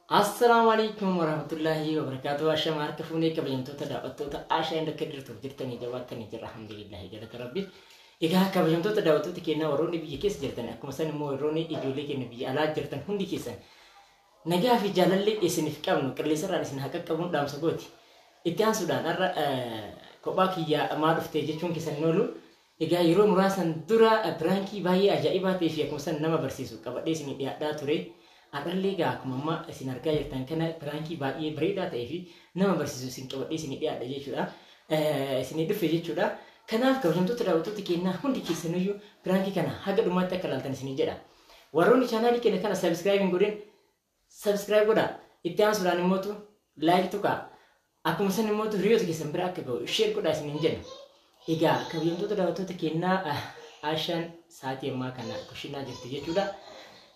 Assalaamu alaikum warahmatullahi wabarakatuh. Ashama harka fuunee kabajamtoota daawwattoota Ashaa Inda akka jirtuuf jirtanii jabaattanii jirra. Alhamdulillahi galata Rabbi. Egaa kabajamtoota daawwattoota keenyaa warroonni biyya keessa jirtan akkuma san immoo warroonni ijoollee keenya biyya alaa jirtan hundi keessan nagaa fi jaalalli isiniif qabnu qilleensarraan isin haa qaqqabuun dhaamsa gooti. Itti aansuudhaan har'a kophaa kiyyaa maa dhufte jechuun keessan hin oolu. Egaa yeroo muraasan dura piraankii baay'ee ajaa'ibaa ta'ee fi akkuma san nama barsiisu qabadhee isinii dhiyaadhaa ture. Har'allee egaa akkuma amma isin argaa jirtan kana piraankii baay'ee bareedaa ta'ee fi nama barsiisu isin qabadhee isinii dhiyaadha jechuudha. Isinii dhufe jechuudha. Kanaaf kabajamtoota daawwattoota keenyaa hundi keessanuyyuu piraankii kana haga dhumaatti akka ilaaltan isinii jedha. Warroonni chaanaalii keenya kana sabiskiraayib hin godhin sabiskiraayib godhaa. Itti aansuudhaan immootu laayik tuqaa. Akkuma san immootu hiriyoota keessan bira akka ga'u sheer godhaa isiniin jenna. Egaa kabajamtoota daawwattoota keenyaa Aashaan sa'aatii ammaa kana kushinaa jirti jechuudha.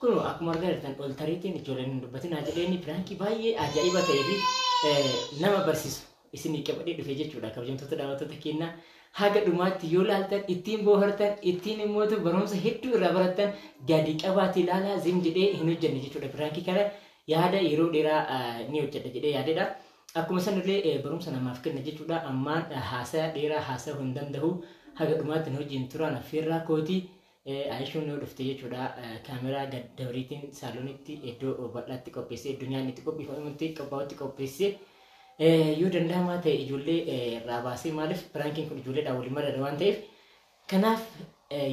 Kun akkuma argaa jirtan ol tariitiin ijoolleen hin dubbatinaa jedheeni piraankii baay'ee ajaa'iba ta'ee fi nama barsiisu isinii qabadhee dhufe jechuudha. Kabajamtoota daawwattoota keenyaa haga dhumaatti yoo laaltan ittiin boohartan ittiin immootu barumsa hedduu irraa barattan gadi qabaatii ilaalaa zim jedhee hin hojjenne jechuudha. Piraankii kana yaada yeroo dheeraa ni hojjedha jedhee yaadedha. Akkuma sanillee barumsa namaaf kenna jechuudha. Ammaan haasaya dheeraa haasa'uu hin danda'u. Haga dhumaatti na wajjin turaan affeerraa kooti. Ayishuun yoo dhufte jechuudha. Kaameraa gad dabriitiin saaloonitti iddoo bal'aatti qopheessee iddoo nyaanni itti qopheeffamutti qophaa'utti qopheessee yoo danda'amaa ta'e ijoollee irraa baasee maaliif piraankiin kun ijoolleedhaan waliin madala waan ta'eef kanaaf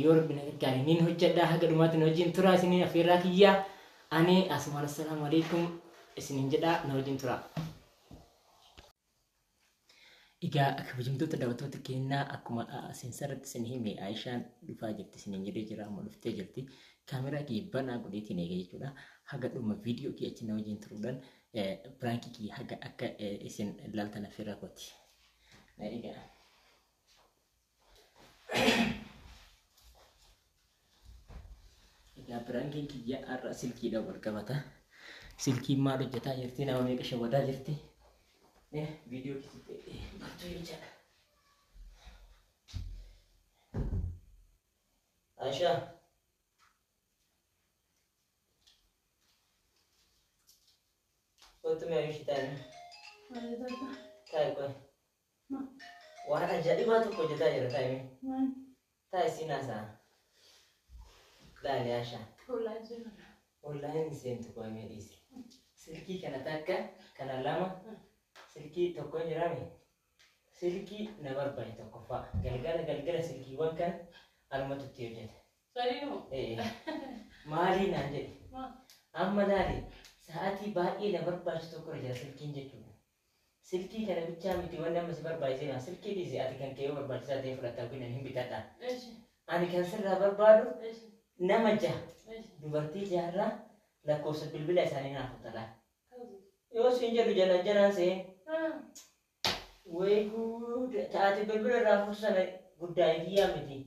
yoo rabbi na gargaare niin hojjedha haga dhumaatti na wajjin turaa isiniin affeerraa kiyyaa ani asumaan assalaamu alaikum isiniin jedha na wajjin turaa. Egaa kabajamtoota daawwattoota keenyaa akkuma seensarratti isin hime Ayishaan dhufaa jirti isiniin jedhee jira amma dhuftee jirti. Kaameraa kiyya banaa godheetiin eega jechuudha. Haga dhuma viidiyoo kiyya achi na wajjin turuudhaan piraankii kiyya haga akka isin ilaaltan affeerraa kooti. Na egaa. Egaa piraankiin kiyya har'a silkiidhaan wal qabata. Silkiin maal hojjetaa jirti? Nama meeqa shawwadaa jirti? Viidiyoo keessatti bartuu jechaadha. Aishaa. Kottu mee Ayushi taa'e. Taa'e qoy. Waan ajaa'ibaa tokko hojjetaa jira taa'e mee. Taa'e siin haasa'a. Laali Aishaa. Online seentu qoy mee dhiisi. Silkii kana takka kana lama silkii tokko hin jiraame. Silkii na barbaade tokkoffaa. Galgala galgala silkiiwwan kana anumatu itti hojjeta. Sadiinuu? Ee. Maalii naan jedhe. Amma laali sa'aatii baay'ee na barbaachisu tokko irra jira silkiin jechuudha. Silkii kana bichaa miti wanni amma si barbaachisee naa silkii dhiisi ati kan kee yoo barbaachisaa ta'e fudhatta yookiin ani hin bitadha. Eshi. Ani kan sirraa barbaadu Eshi. nama jaha Eshi. dubartii jaharraa lakkoofsa bilbila isaanii naaf utalaa. Kauzu. Yoo siin jedhu janan janaan seen Ah. Way guud taate bilbila irraa fuutu sana guddaa kiyyaa miti.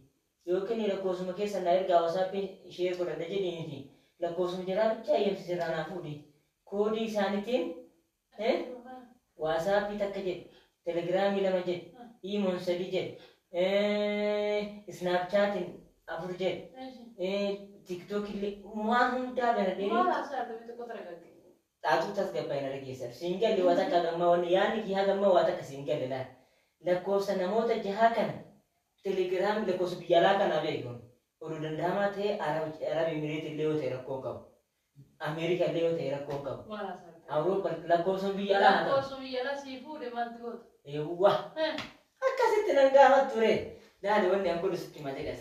Yookiin lakkoofsuma keessa naa ergaa WhatsAppiin ishee godhadha jedhiiniti. Lakkoofsuma jaraa bichaa eeyyamsiise irraa naa fuudhi. Koodii isaaniitiin WhatsAppii takka jedhi, Telegiraamii lama jedhi, Iimoon sadi jedhi, Snapchatiin afur jedhi, TikTok illee waan hundaa banadhee Maal haasaa argame xiqqoo taragaggee. Xaatuu tasgabbaa'ina dhageessar. Siin galle waa takka hagammaa wanni yaadni kiyya hagammaa waa takka siin galle laal. Lakkoofsa namoota jahaa kana telegiraam lakkoofsa biyya alaa kanaa beeki kun. Oduu danda'amaa ta'e Arab Arab Emirates illee yoo ta'e rakkoo hin qabu. Ameerika illee yoo ta'e rakkoo hin qabu. Maal haasaa argame? Awuroopa lakkoofsa biyya alaa haa ta'u. Lakkoofsa biyya alaa sii fuudhe maalti goota? Eewwa. Akkasitti nan gaafattu ree. Laali wanni an godhu sitti hima jedhas.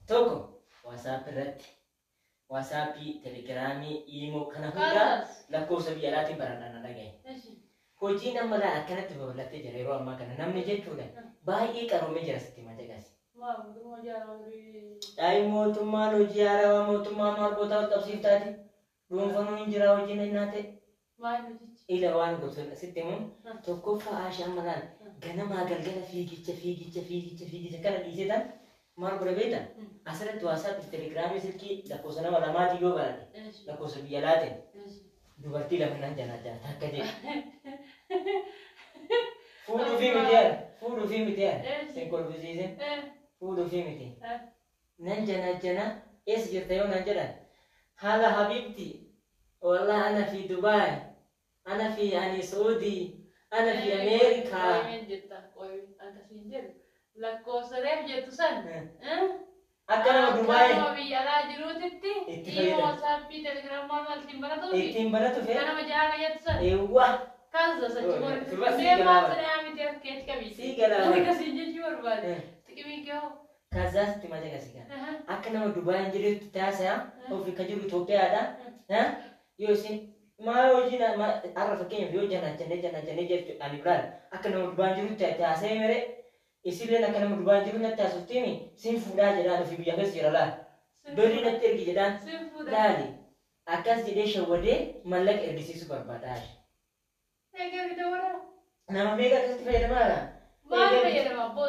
Tokko WhatsApp irratti Waasaappii, Telegiraamii, Iimoo kana hundaa Kanas. lakkoofsa biyya alaatiin baradha na dhaga'i. Eshi. Hojiin amma laal akkanatti babal'atee jira yeroo ammaa kana namni jechuudha baay'ee qaroomee jira sitti hima caqasi. Maa mootummaa hojii haaraa durii. Dhaayi mootummaan hojii haarawaa mootummaa maal gootaa ol qabsiiftaati? Dhuunfanuu hin jiraa hojiin ennaa ta'e. Maal hojichi? Ila waan gosa sitti himuun tokkoffaa Aasha amma laal ganamaa galgala fiigicha fiigicha fiigicha fiigicha kana dhiisee tan maal godha beekta asirratti waasaappi telegiraamii silkii lakkoofsa nama lamaatiin yoo baradhe lakkoofsa biyya alaatiin dubartii lama nan janaa jana takka jedhe fuudhuufii miti yaala fuudhuufii miti yaala sin kolfisiisin fuudhuufii miti nan janaa jana eessa jirta yoo nan jedhan haala habiibti Wallah ana fi Dubai, ana fi ani Saudi, ana fi America. Qoyimeen jetta qoyimeen akkasiin jedhu lakkoofsa reef jettu san. Akka nama Dubai Akka nama biyya alaa jiruutitti Itti imo fayyadamu. WhatsAppii Telegram maal maal ittiin baratuufi Ittiin baratu kan fee. nama jaha jettu san. Eewwa. Kaasa sachi Oh, godhe. suba sii Mee maal galaa. sana miti harkeetti qabiiti. Sii galaa. Akkasiin jechuu barbaade. Xiqimiin kee hoo? Kazaas itti maja kasi kana. Akka nama Dubai hin jirutti taasisaa ofi ka jiru Itoophiyaadha. Yoo isin maa hojii har'a fakkeenyaaf yoo janaachannee janaachannee jettu ani bilaan akka nama Dubai hin jirutti taasisee mere isilleen akka nama Dubai hin jiru natti haasoftiimi sin fuudhaa jedhaan ofii biyya keessa jira laal. Birrii natti ergi jedhaan Sin fuudha. laali. Akkas jedhee shawwadee mallaqa ergisiisuu barbaada. Egaa bita wara. Nama meeqa akkasitti fayyadamaadha? Maal fayyadama abboo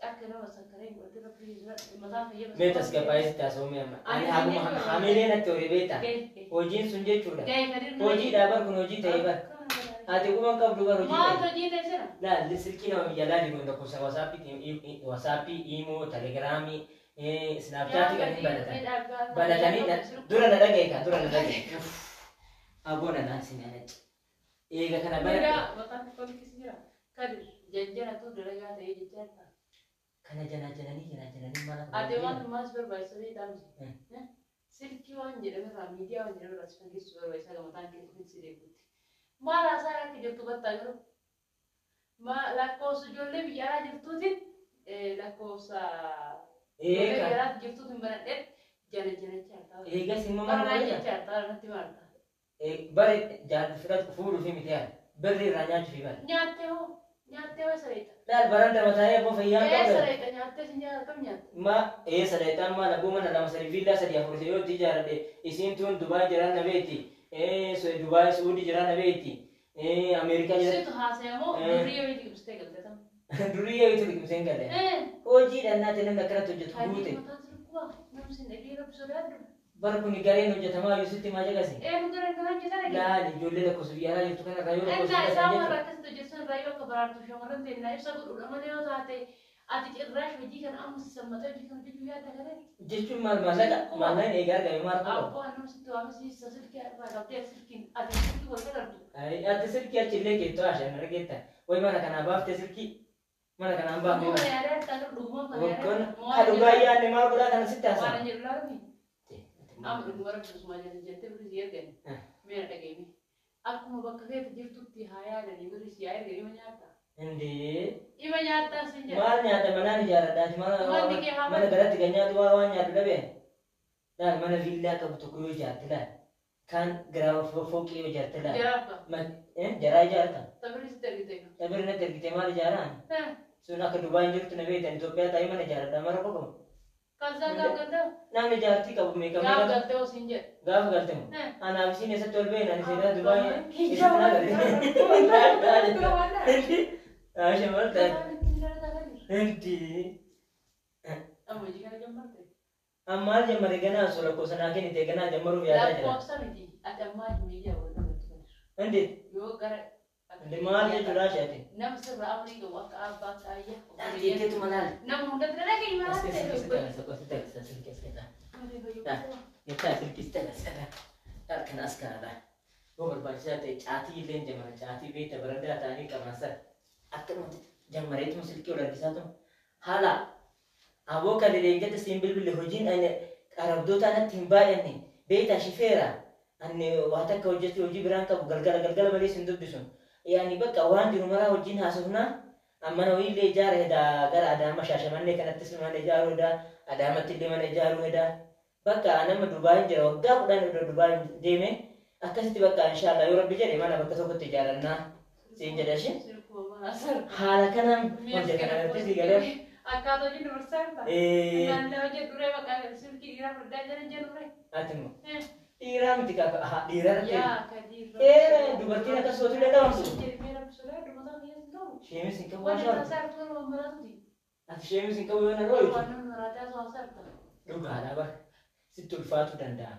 akka nama sakkaree godhate rabbi mataa fayyadama. Mee tasgabbaa'ee sitti haasa'uu amma. Ani haguma hamilee natti horii beektaa? Hojiin sun jechuudha. Hojiidha bar kun hojii ta'e bar. Ati quban qabdu bar hojii Maal ta'e. hojii ta'e sana? Laal silkii nama biyya alaa jiru lakkoofsa Wasaappii, Imoo, Telegiraamii, Snaapchaatii kan hin banatan. Banatanii dura na dhagaye kan dura na dhagaye. Aboo na naan sin yaadachi. Eega kana Mira banadhe. maqaan kolkis jira. Kadir janjanatu dalagaa ta'ee jechaa jirta. Kana janaa jananii janaa jananii maal akka Ati waan godhan? maas barbaachisa beektaa? Silkii waan jedhamerraa miidiyaa waan jedhamerraa si fageessu barbaachisaa gamataan kee ofitti si deebi'utti. Maal haasaa akka jirtu battaa garuu? Lakkoofsa ijoollee biyya alaa jirtuutiin lakkoofsa ijoollee Eega. biyya alaa jirtuutiin banadhee jana janachaa jirta. Eegas immoo maal Baranaa godhan? jechaa jirta natti maalta? Bare jaalli fudhatu fuudhuu fi miti yaala. Birri irraa nyaachuu fi bara. Nyaattee hoo? Nyaattee hoo sareeta? Laal baranda mataa'ee abboo fayyaan Ee qabda. sareeta nyaattee si nyaata kam nyaatte? Ma ee sadeetaan maal abboo mana lama sadi viillaa sadi afur yoo itti ijaaradhe isiin tun Dubaay jiraan na beekti. Dubaay Suudii jiraan na beekti. Ameerikaa jiraan. Situ haasa'e moo durii yoo itti ibsitee galte tam? Durii yoo itti liqimseen galee. Hojii dhannaate namni akkanatti hojjetu guute. Hajii mataan sirkuwaa namni sin dhagee rabbi sodaadhu. Bara kuni gareen hojjetamaa yoo sitti maa jagase. Ee nu gareen kan hojjetan egaa. Laal ijoollee lakkoofsa biyya alaa jirtu kanarraa yoo lakkoofsa Ennaa biyya isaan alaa warra jirtu. akkasitti hojjetan irraa yoo akka baraartu shamarran ta'e ibsa godhuudha malee yoo taate ati cirraash hojii kana amma sissammatee hojii kana hojjechuu yaadda garee. Jechuun maal maallaqa maallaqni eegaa argame maal qabu? Abboo anam sitti waamsiisa silkii irraa qabdee silkiin ati silkii wal agartu. Ati silkii achi illee keettoo ashaan argeetta. Wayi mana kanaa baaftee silkii mana kanaan baaftee Dhuguma bara. yaadee akka dhuguma kana Waggoon yaadee. ka dhugaa yaadne maal godhaa kana sitti haasa'a. Waan jedhu laarmi. Amma dhuguma rabbi osuma jettee birri si ergani. Meera dhageenye. Akkuma bakka keessa jirtutti haa yaadanii birri si haa ergani ima nyaata. Indee Ima nyaattaa sin jedha. maal nyaata manaan ijaaradhaati mana Manni kee haa mana badu. garatti kan nyaatu waa waan nyaatu dhabee. Laal mana viillaa qabu tokko yoo ijaarte laal kaan garaa fooqii yoo ijaarte laal. Jaraafka. Jaraa ijaarta. Tabirri sitti ergite. Tabirri natti ergite maal ijaaraan? Sun akka Dubaay hin jirtu na beektan Itoophiyaa taa'ee mana ijaaradha mara qofa. Kazzaa gaaf galtee. Namni jaartii qabu meeqa Gaaf meeqa galtee osoo hin jedhu. gaafa galtemu. Anaaf isiin eessatti ol beekna ani seenaa Dubaay eessatti na galte. Aasha maal taate? Inti Amma hojii kana jammaarte. ammaal jammare ganaa osoo lakkoofsa naa kennite ganaa jammaruuf yaadaa jira. Lakkoofsa miti. Ati ammaa miidiyaa wal qabattu kan jiru. Inti Yoo gara. maal jechuudha ashaati? Nama sirra amurii qabu akka abbaa akka ayyaa. Jeetteetuma laal. Nama hundatti dhageenye maal As keessa ta'e. keessa ta'e keessa silkii as keessa. Jettaa silkii ta'e Harkan as kaa'adha. Yoo barbaachisaa ta'e caatii illee hin jammara caatii beekta barandaa ta'anii qaban sana akkanumatti jammareetuma silkii ol harkisaa tuma haala aboo kan leenjata siin bilbille hojiin ani qarabdoota anatti hin baay'anne beektaa shifeera ani waa takka hojjechuu hojii biraan qabu galgala galgala malee sin dubbisu yaani bakka waan jiru maraa hojiin haasofnaa amma na illee ijaara hedaa gara Adaama Shaashamannee kanattis mana ijaaruu hedaa Adaamatti illee mana ijaaruu hedaa bakka nama Dubaayin jira waggaa 10 dura Dubaayin deeme akkasitti bakka inshaallah yoo rabbi jedhe mana bakka tokkotti ijaarannaa siin jedha ishee haala kanaan hojjetan agartee si galee Akkaataa hojii dubarsaa irraa. Naannoo hojii duree maqaa silkii dhiiraa furdaa jiran jedhu. Ati immoo dhiiraa miti kaka dhiiraa irratti Yaa Kadir. Dubartiin akkas sootu danda'amtu. Jirmee rabbi dubartoota keessa ta'u. Sheemis hin qabu Waan waan irraa sartu nama maraatuti. Ati sheemis hin qabu yoo na dhooytu. Waan nama maraataa osoo sarta. Dhugaadha bara sitti ulfaatuu danda'a.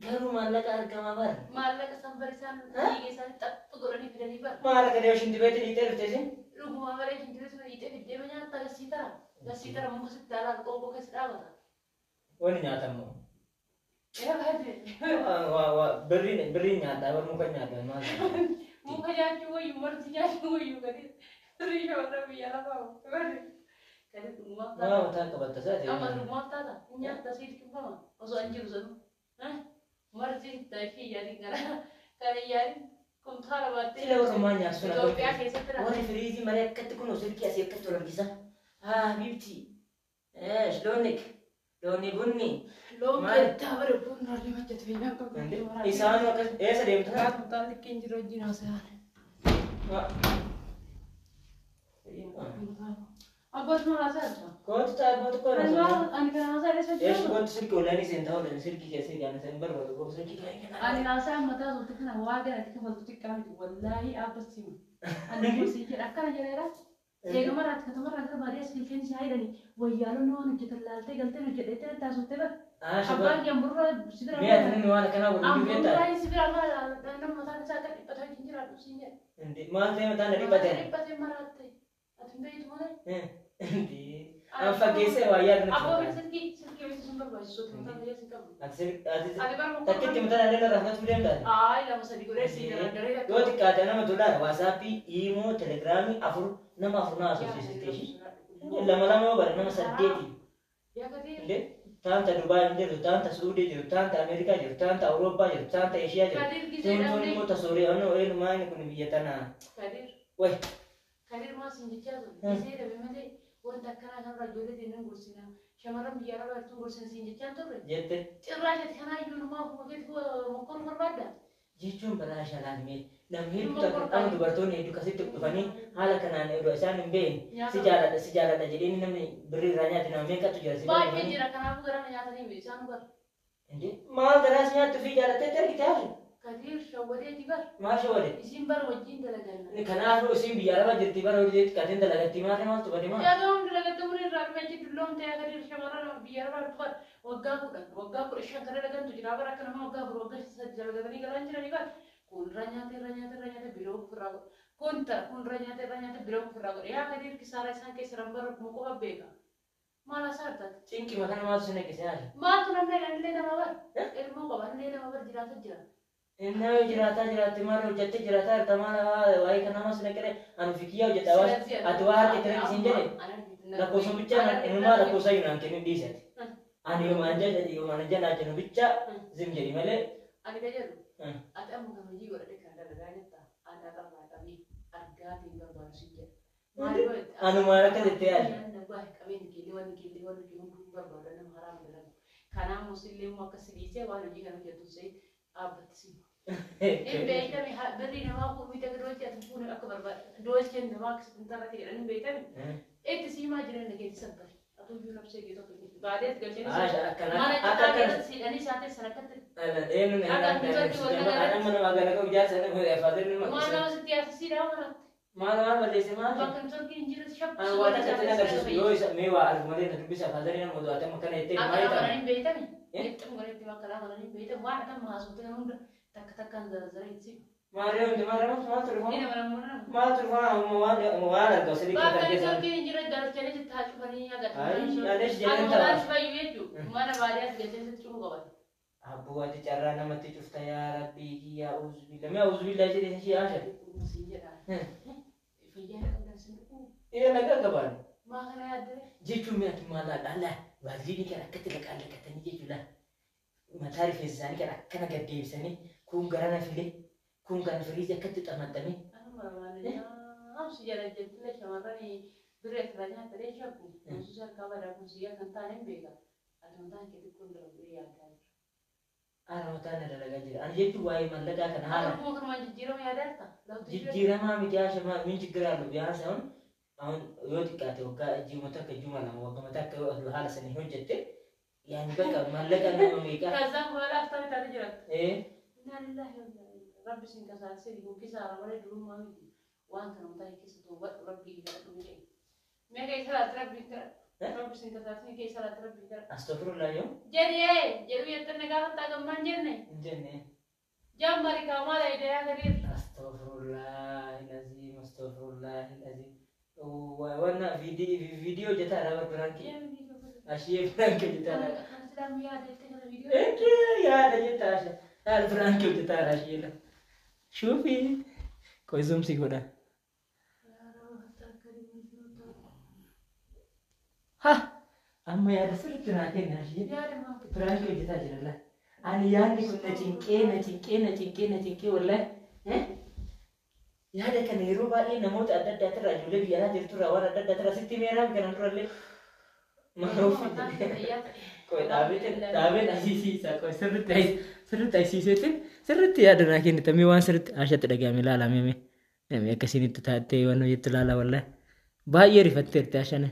Garuu maallaqa argama bara. Maallaqa san bari isaan dhiiga isaanii xaphu godhanii fidanii bara. Maallaqa deemaa shintibeetti dhiitee dhufte isin. Dhuguma malee shintibeetti dhiitee fiddee nyaata gasii tara. Gasii tara muka sitti alaa qoonqoo keessa dhaabata. Wani nyaatamu. Birriin birriin nyaadhaa bar muka nyaadhaa maal? Muka nyaachuu wayyu marti nyaachuu wayyu gadi birrii shamarran biyya lafaa gadi dhugumaaf Maa taata. mataa qabatta saati. Amma dhugumaaf taata nyaata siif cubbama osoo an jiru sanuu. Marti ishee yaadin kana kana yaadin kumtaala baattee. Sila warra maa nyaatu sun Itoophiyaa keessatti lafa. Warri firiizii malee akkatti kun silkii asii akkatti ol harkisa. Haa bibti. Shlonik. Looni bunni. Loon Maal? keessaa bara bunni warri hojjetu fiyyaan qabu. Isaan akkas eessa deemtu? Kumtaala xiqqeen jiru wajjin haasa'an. Abboota maal haasa'an? Kootu ta'a kootu kootu. Ani kan haasa'an eessa Eesh jiru? kootu silkii olaanii seentaa oolan silkii keessa ilaalan san barbaadu kootu silkii kana. Ani haasa'an mataa sulti kana waa galatti kafaltu xiqqaa miti wallaahi abbas hima. Ani gosi jedha akkana jedheera. Eegama raati katama raati baadiyyaa silkeen isaa hidhani wayyaalonni waan hojjetan laaltee galtee hojjedheetti taasifte bara. Ah shabaa. Abbaan kee amburraa si bira. Mi'a tani waan akkanaa godhu beektaa? Amburraa si bira mara nama mataan isaa akka dhiphatee wajjin jiraatu siin jedha. Maal ta'e mataan na dhiphate? Dhiphatee maraatte. Ati hin beektu malee. An fageessee waa yaadu natti Abbaa fakkaata. silkii silkii beeksisuun barbaachisu mataa fayyaa sin qabu. Ati Ati bara takkitti mataan illee irraa fudhachuu deemtaa? Ayi lama sadi godhee si dardaree Yoo xiqqaate nama tolaa waasaappii, iimoo, telegiraamii afur nama afur naa asoosiisiste ishii. Lama lama yoo bare nama saddeeti. Yaa Taanta Dubaay hin jirtu, taanta Suudii jiru, taanta Ameerikaa jiru, taanta Awurooppaa jiru, taanta Eeshiyaa jiru. Kadir gisee Tuun tuun dhabdee. immoo ta Sooriyaa, onnoo eenyumaa inni kun biyya tanaa. Kadir. Way. Kadir maal siin jechaa ture? Gisee dhabe malee wanta akkanaa kanarraa ijoollee deemnan gorsina. Shamarran biyya arabaa jirtuun gorsina siin jechaa turre. Jette. Cirraa jette kanaa iyyuu numaa ofuma keetti mokkoruu barbaadda? Jechuun balaa shalaal mee namni hedduu takka amma dubartoonni hedduu kasitti dhufanii haala kanaan odoo isaan hin beekne si jaaladha si jaaladha jedheen namni birrii irraa nyaate nama meeqatu jira si bira Baay'ee dhufanii. jira kanaafuu gara na nyaatanii miti isaan bara. Inde maal garaas nyaattu fi jaalatteetti argite haasha. Kadir shawwadeeti bar. Maal shawwade? Isiin bara wajjin dalaganna. Kanaafuu isiin biyya arabaa jirti bara hojii xiqqaateen dalagatti maal maaltu bade maal? Yaa hundi dalagatte umurii irraa dhumee achi dulloomte yaa Kadir shamarran biyya arabaa jirtu bar waggaa 10 waggaa 15 kan dalagantu jira bara akka nama waggaa 4 waggaa 3 dalagatanii galaan jiranii bar. Kun irraa nyaate irraa nyaate irraa nyaate biroo ofirraa godhe. Kun tara kun irraa nyaate irraa nyaate biroo ofirraa godhe. Yaa Kadir kisaaraa isaan keessa jiran bara kuma qofa beeka. Maal haasaa artaati? Cinqima kana maaltu si naqise haasha? Maaltu namni illee nama bar? Ilmoo qaba illee nama bar jiraata jira. Inni yoo jiraataa jiraatte maal hojjattee jiraataa jirta maal waa'ee kanaa maal si naqire ani ofii kiyyaa hojjedha waan ati waa harka itti naqisiin jedhe lakkoofsa bichaa inumaa lakkoofsa iyyuu naan kennin dhiisati. Ani yoomaan jedha yoomaan jedhaa jennu bichaa zim jedhi malee. Ani ka jedhu ati amma kan hojii godhadhe kan dalagaa jirta ani har'arraa qabee argaatiin barbaadu siin jedha. Anumaan akka jettee yaadde. Qabeen keellee wanni keellee wanni keellee hunduu barbaada nama haraam dalagu. Kanaaf musillee immoo akka si dhiisee waan hojii kana hojjetu see dhaabbatti si. Hin beektami birrii namaa fuudhuu ta'e doolchee ati fuudhee akka barbaade doolcheen namaa akka sitti tarratti jedhan hin beektami. Itti siimaa jireenya keetti sabbari. Atuyyuu nabsee kee tokko baadeet galchanii Haasha akkana mana akka citaa akkana. keessatti siidhanii isaa teessan akkatti Eenyu na hin amma nama galaqa ijaarsa faadirri Maal nama nama sitti yaasisiidha maratte. maal maal balleesse maal? Bakka hin torkiin hin jirre shakku. Ani waa takka itti agarsiisu yoo isa mee waa argu malee na dubbisa faadirri nama oduu ati amma kana jettee Akka maal nama ta'a? hin beektami. Eh? Lixxum godhetti bakka nama hin beektami. Waan akka maasootti kan hunda takka takkaan zarzara itti. Maal yoo maal maal Ni ture nama nama nama. maal ture waan waan argamu sadii Bakka kan hin keessa. torkiin hin jirre galchanii sitti haa cufanii agarsiisan. Ayi anis Ani jedhan mataan ta'a. si fayyuu jechuudha. Mana baadiyyaatti galchanii sitti cufuu qaban. Abbuu ati carraa namatti cufta yaa rabbii kiyyaa uuzbilla mee uuzbilla jedhee ishee haasha. Siin jedha. Fayyaa qabdan sin dhukuu. Ee nagaa qabaan. Maa kana yaaddare? Jechuun mi'a maal laala baaziliinii kan akkatti laqaan laqatanii jechuudha. Mataa rifeensa isaanii kan akkana gad deebisanii kun garana filee kun kan firiizii akkatti xamaxamee. Amsi jala jettillee shamarran birree irraa nyaatanii shakku. Yesuus harkaa badaa kun siyyaa kan taane hin beeka. Ati mataan kee xiqqoon dalagu yaadaa jira. Haala mataa na dalagaa jira. Ani jechuun waa'ee mallaqaa kana haala Akkuma kanumaan jijjiirama yaadaa jirta? jijjiiramaa miti haasha min ችግር አለው ቢያንስ አሁን አሁን yoo xiqqaate waggaa ji'uma takka ji'uma lama waggaa takka yoo haala sanii hojjette yaani bakka mallaqa nama meeqa ከዛም በኋላ ሀብታም taate jiratta. ee Innaa lillaahi wa innaa ilaihi rabbi sin kasaasee kun kisaara malee durummaa miti. Waan kana mataa keessa toowwadhu rabbii kadhadhu jedhe. Mee keessa laatti rabbii kadhadhu. Rabbi sin kasaasee keessa laatti rabbii kadhadhu. astagfirullah yoo Jedhee jedhu jettanii gaafa gammaan jenne. hin jenne Jammari kaamaa daayidaa gadiir. astagfirullah lazim astagfirullah lazim wanna viidiyoo hojjetaa dha bar biraanki ashiyee biraanki hojjetaa dha Kan silaan yaada jettee kana Viidiyoo. Ende yaada jetta Asha. Yaada piraankii hojjetaa jira Ashiila. Shuufi. Qoy zoomsii godha. Ha! Amma yaada sirriitti naa kenna Ashiila. Yaada maal? Piraankii hojjetaa jira laa. Ani yaadni kun na cinqee na cinqee na cinqee na cinqee wallahi. Eh? Yaada kana yeroo baay'ee namoota adda addaatirraa ijoollee biyya alaa jirturraa waan adda addaatirraa sitti himeeraa kanaan durallee. Qoy dhaabeen asiisiisa qoy sirriitti sirriitti asiiseetiin sirriitti yaada naa kennita mee waan sirriitti Ashatti dhagahame ilaala mee mee akkasiin itti taattee waan hojjettu ilaala wallahi. Baay'ee rifatteerti Ashana.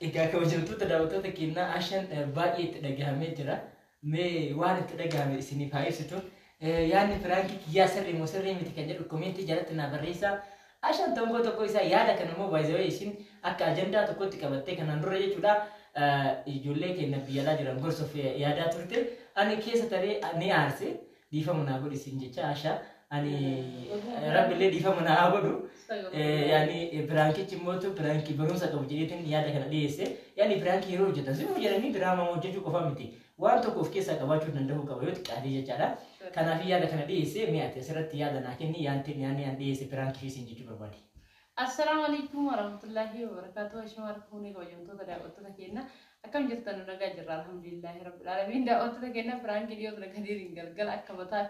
Egaa kabajamtoota daawwattoota keenyaa Ashaan baay'ee itti dhagahamee jira. Mee waan itti dhagahame isiniif haa ibsitu. Yaadni piraankii kiyyaa sirrii moo sirrii miti kan jedhu koomeentii jalatti naa barreessaa. Ashaan tonkoo tokko isaa yaada kana immoo baay'ee isin akka ajandaa tokkotti qabattee kanaan dura jechuudha. Ijoollee keenya biyya alaa jiran gorsuuf yaadaa turte. Ani keessa taree ni aarse. Dhiifama naa godhi isin jecha Ashaa. Ani rabbillee dhiifama naa haa godhu. Yaani piraankichi immoo piraankii barumsa qabu jedheetiin yaada kana dhiyeesse. Yaani piraankii yeroo hojjetan simu jedhanii diraamaa hojjechuu qofa miti. Waan tokko of keessaa qabaachuu danda'uu qaba yoo xiqqaate jechaadha. Kanaaf yaada kana dhiyeesse mi'a ati asirratti yaada naa kenni yaanni an dhiyeesse piraankii isin jechuu barbaade. Assalaamu alaikum warahmatullahi wabarakatuh. Ashama harka fuunee kabajamtoota daawwattoota keenya. Akkam jirtan nu nagaa jirra alhamdulillahi rabbil alamin. Daawwattoota keenya piraankii dhiyoo ture Kadiiriin galgala akka mataa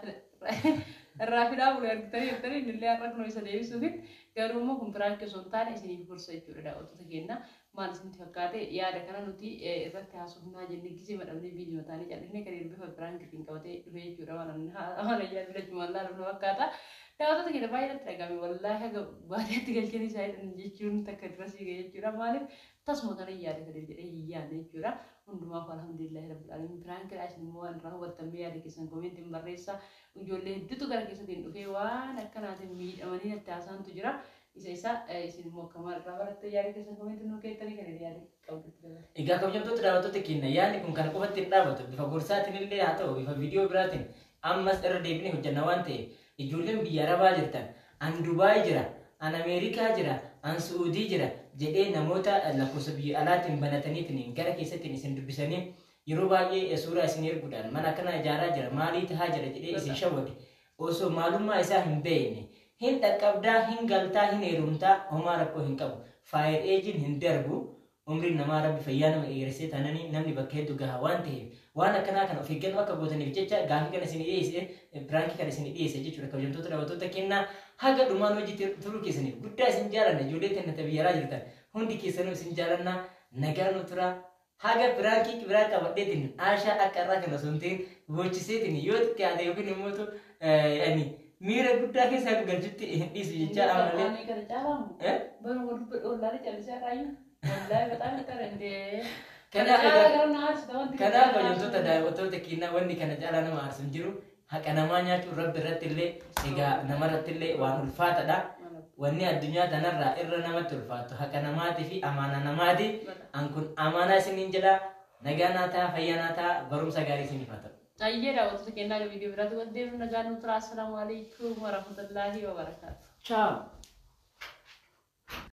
irraa fidaa bulu argitanii jirtanii innillee har'a kunoo isa deebisuufi garuu immoo kun piraankii osoo hin taane isiniif gorsa jechuudha daawwattoota keenya. Maal isinitti fakkaate yaada kana nuti irratti haasofnaa jennee gisee madhabnee viidiyoo taanee callisnee Kadiir bifa piraankiitiin qabatee dhufe jechuudha waan waan ayyaana filachumaan laaluuf nu fakkaata. Daawwattoota keenya baay'ee natti dhagahame wallaahi haga baadiyyaatti galchanii isaa hidhan jechuun takka dura sii gahe jechuudha. Maaliif tasuma kana hin yaade Kadiir jedhee hin yaadne jechuudha. Hundumaaf alhamdulillahi rabbil alamin piraankiidha isin immoo waan irraa hubattan mee yaada keessan koomentiin barreessaa. Ijoollee hedduutu gara keessatiin dhufee waan akkanaatiin miidhamanii natti haasaantu jira. Isa isa isin immoo akka maal irraa barattan yaada keessan koomentiin nuu keettanii kan yaada qabdutti dabala. Egaa kabajamtoota daawwattoota keenya yaadni kun kana qofatti hin dhaabatu. Bifa gorsaatiin illee haa ta'u bifa viidiyoo biraatiin ammas irra deebinee hojjenna waan ta'eef ijoolleen biyya Arabaa jirtan an Dubaay jira, an Ameerikaa jira, an Su'uudii jira jedhee namoota lakkoofsa biyya alaatiin banataniitiin gara keessattiin isin dubbisanii yeroo baay'ee suuraa isin erguudhaan mana akkanaa ijaaraa jira maalii tahaa jira jedhee isin shawwate osoo maalummaa isaa hin beekne hin dhaqqabdaa hin galtaa hin heerumtaa homaa rakkoo hin qabu. Faayir eejiin hin darbu. Umriin namaa rabbi fayyaa nama dheeressee taananii namni bakka hedduu gaha waan ta'eef waan akkanaa kana of eeggannoo akka gootaniif jecha gaafii kana isin dhiyeesse piraankii kana isin dhiyeesse jechuudha kabajamtoota daawwattoota kennaa haga dhumaan hojii turuu keessaniif guddaa isin jaalanna ijoollee teenya biyya alaa jirtan hundi keessanuu isin jaalanna nagaa nu tura haga piraankii biraa qabadheetiin Ashaa akka irraa kana osoo hin ta'in bochiseetiin yoo xiqqaate yookiin immoo ani miira guddaa keessaa galchutti hin dhiisu jecha ammallee. Ani kana caalamu. Baruma dubba ollaalee callisee raayyuu. Wallaahi በጣም ይጠረ እንዴ. Kanaaf kabajamtoota daawwattoota keenyaa wanni kana caalaa nama aarsu hin jiru. Haqa namaa nyaachuun rabbi irratti illee egaa namarratti illee waan ulfaatadha. Wanni addunyaa tanarraa irra namatti ulfaatu haqa namaatii fi amaanaa namaati. An kun amaanaa isiniin jedha. Nagaa naa ta'a, fayyaa naa ta'a, barumsa gaarii isiniif haa ta'u. Ayyee daawwattoota keenyaa viidiyoo biraatti wal deemnu nagaa nu tura. Assalaamu alaikum warahmatullahi wabarakaatu. Ciao.